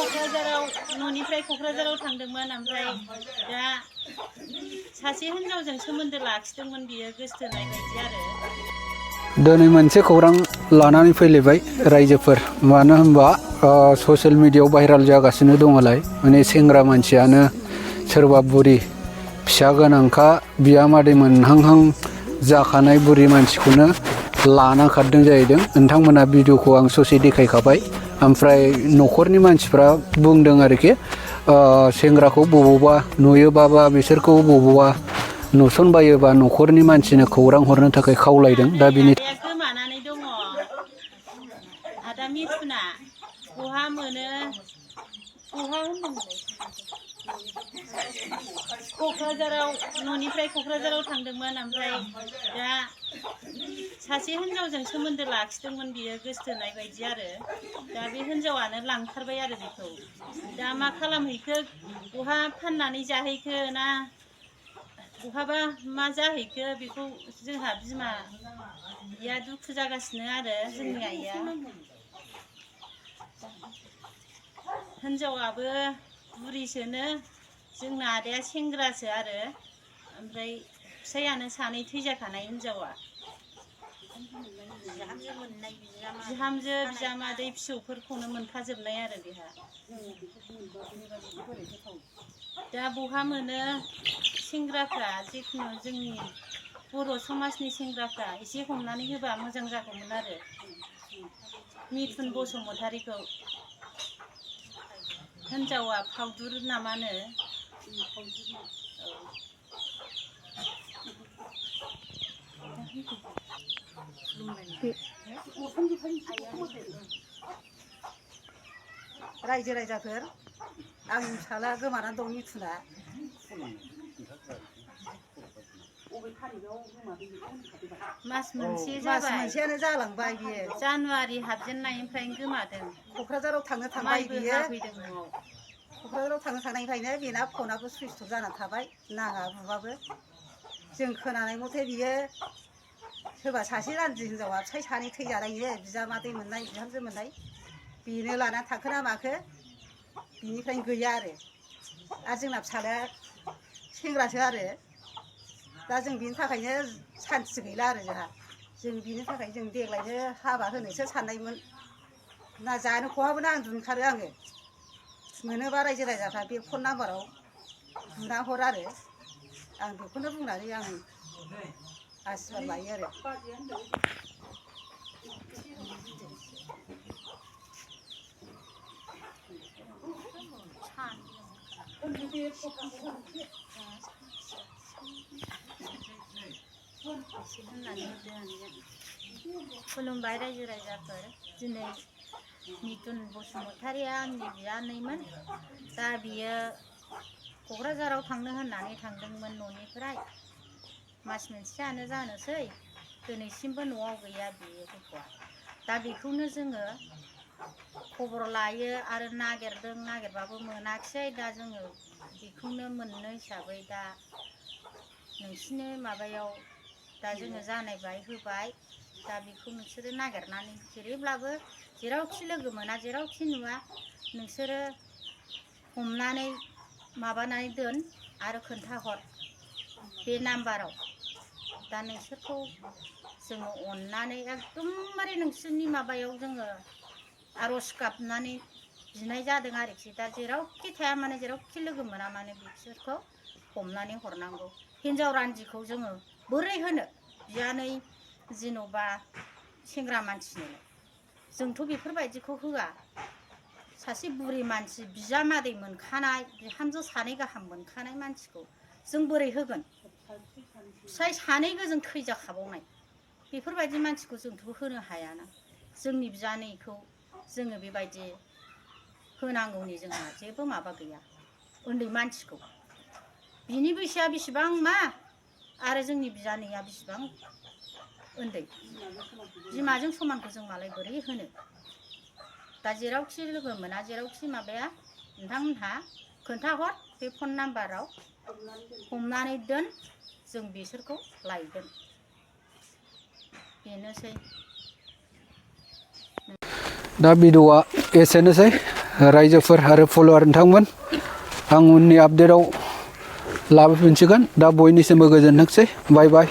क'क्राझाराव न'निफ्राय क'क्राझाराव थांदोंमोन ओमफ्राय दा सासे हिनजावजों सोमोन्दो लाखिदोंमोन बियो गोसथोनाय बायदि आरो दिनै मोनसे खौरां लानानै फैलायबाय रायजोफोर मानो होनबा ससियेल मिडियायाव भाइराल जागासिनो दङलाय माने सेंग्रा मानसियानो सोरबा बुरि फिसा गोनांखा बिजामादै मोनहांहां जाखानाय बुरि मानसिखौनो लाना खारदों जाहैदों नोंथांमोना भिडिअखौ आं ससे देखायखाबाय ओमफ्राय न'खरनि मानसिफ्रा बुंदों आरोखि सेंग्राखौ बबावबा नुयोबाबा बिसोरखौ बबावबा नुसनबायोबा न'खरनि मानसिनो खौरां हरनो थाखाय खावलायदों दा बिनि गोमानानै दङ आदा मिथुना बहा मोनो बहा होनदोंमोनलाय क'क्राझाराव न'निफ्राय क'क्राझाराव थांदोंमोन ओमफ्राय दा सासे हिनजावजों सोमोन्दो लाखिदोंमोन बियो गोसथोनाय बायदि आरो दा बे हिनजावानो लांखारबाय आरो बेखौ दा मा खालामहैखो बहा फाननानै जाहैखो ना बहाबा मा जाहैखो बेखौ जोंहा बिमाया दुखु जागासिनो आरो जोंनि आइया हिनजावाबो बुरिसोनो जोंना आदाया सेंग्रासो आरो ओमफ्राय फिसायानो सानै थैजाखानाय हिनजावा बिहामजो बिजामादै फिसौफोरखौनो मोनखाजोबनाय आरो बेहा दा बहा मोनो सेंग्राफ्रा जिखुनु जोंनि बर' समाजनि सेंग्राफ्रा एसे हमनानै होबा मोजां जागौमोन आरो मिथुन बसुमतारीखौ हिनजावा फावदुर नामानो रायजो राजाफोर आंनि फिसाला गोमानानै दं मिथुना मास मोनसे जाबाय मोनसेयानो जालांबाय बियो जानुवारि हाबजेननायनिफ्रायनो गोमादों क'क्राझाराव थांनो थांबाय माइबो बियो हाफैदों न'आव क'क्राझाराव थांनो थांनायनिफ्रायनो बेना फनाबो सुइस अफ जानानै थाबाय नाङा बुबाबो जों खोनानाय मथे बियो सोरबा सासे रान्दि हिनजावा फिसाय सानै थैजानायनो बिजामादै मोननाय बिहामजो मोननाय बेनो लानानै थाखो ना माखो बिनिफ्रायनो गैया आरो जोंना फिसालाया सेंग्रासो आरो दा जों बिनि थाखायनो सान्थि गैला आरो जों बिनि थाखाय जों देग्लायनो हाबा होनोसो साननायमोन ना जानो खहाबो ना उन्दुनो ओंखारो आङो मोनोबा रायजो राजाफ्रा बे फन नाम्बाराव बुना हर आरो आं बेखौनो बुंनानै आं आसिरबाद लायो आरो खुलुमबाय रायजो राजाफोर दिनै मिथुन बसुमतारीया आंनि बियानैमोन दा बियो क'क्राझाराव थांनो होननानै थांदोंमोन न'निफ्राय मास मोनसेयानो जानोसै दिनैसिमबो न'आव गैया बियो गथ'आ दा बेखौनो जोङो खबर लायो आरो नागिरदों नागिरबाबो मोनाखिसै दा जोङो बेखौनो मोननो हिसाबै दा नोंसिनि माबायाव दा जोङो जानायबाय होबाय दा बेखौ नोंसोरो नागिरनानै जेरैब्लाबो जेरावखि लोगो मोना जेरावखि नुवा नोंसोरो हमनानै माबानानै दोन आरो खोन्थाहर बे नाम्बाराव दा नोंसोरखौ जोङो अननानै एकदमबारे नोंसोरनि माबायाव जोङो आर'ज गाबनानै बिनाय जादों आरोखि दा जेरावखि थाया माने जेरावखि लोगो मोना माने बिसोरखौ हमनानै हरनांगौ हिन्जाव रान्दिखौ जोङो बोरै होनो बियानै जेन'बा सेंग्रा मानसिनो जोंथ' बेफोरबायदिखौ होआ सासे बुरि मानसि बिजामादै मोनखानाय बिहामजो सानै गाहाम मोनखानाय मानसिखौ जों बोरै होगोन फिसाय सानै गोजों थैजाखाबावनाय बेफोरबायदि मानसिखौ जोंथ' होनो हायाना जोंनि बियानैखौ जोङो बेबायदि होनांगौनि जोंहा जेबो माबा गैया उन्दै मानसिखौ बिनि बैसोआ बेसेबां मा आरो जोंनि बियानैया बेसेबां उन्दै बिमाजों समानखौ जों मालाय बोरै होनो दा जेरावखि लोगो मोना जेरावखि माबाया नोंथांमोनहा खोन्थाहर बे फन नाम्बाराव हमनानै दोन जों बिसोरखौ लायगोन बेनोसै दा भिडिअआ एसेनोसै रायजोफोर आरो फल'वार नोंथांमोन आं उननि आपडेटआव लाबोफिनसिगोन दा बयनिसिमबो गोजोनथोंसै बाय बाय